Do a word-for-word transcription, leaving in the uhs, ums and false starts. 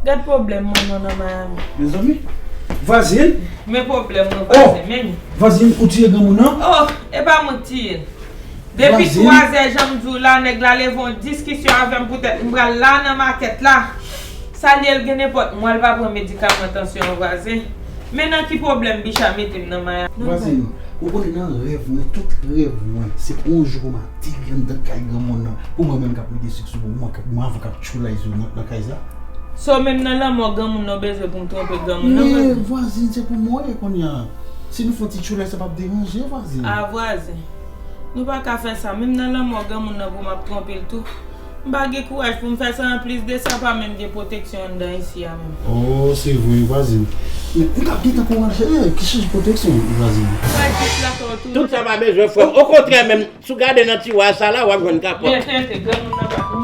Gad pwoblèm mwen non nan Miami. Mezanmi. Vwazin. Men pwoblèm mwen vwazin, men. Vwazin, ou tiye granmoun nan? Oh, e pa mwen ki tiye l. Depi twazè, jan m di w la, nèg la leve yon diskisyon avè m poutèt m pral la nan makèt la. Sa l ye, l gen nenpòt mwa l pa pran medikaman tansyon an, vwazin. Men nan ki pwoblèm bicha mete m nan Miami. Vwazin, ou konnen nan rèv mwen, tout rèv mwen, se pou yon jou pou m ateri anndan kay granmoun nan, pou mwen menm k ap mete sik sou mwen, k ap mwen avè w k ap tchoulay sou nan kay sa. So menm nan lanmò granmoun nan w bezwen pou m twonpe granmoun nan, vwazin? Men vwazin, se pou mwen kounye a. Si nou fè yon ti tchoulay, sa p ap deranje, vwazin. A vwazin. Nou pa ka fè sa. Menm nan lanmò granmoun nan pou m ap twonpe l tou. M pa gen kouraj pou m fè sa, anplis de sa pa menm gen pwoteksyon anndan isi a menm. Oh, se vre, vwazin. Men m t ap gentan kouraje, ki chanje pwoteksyon, vwazin. Sa jis la fè w tou. Tout sa pa bezwen frè m. Okontrè menm, si w gade nan tiwa sa la, w ap jwenn kapòt. Men tenten, granmoun nan pa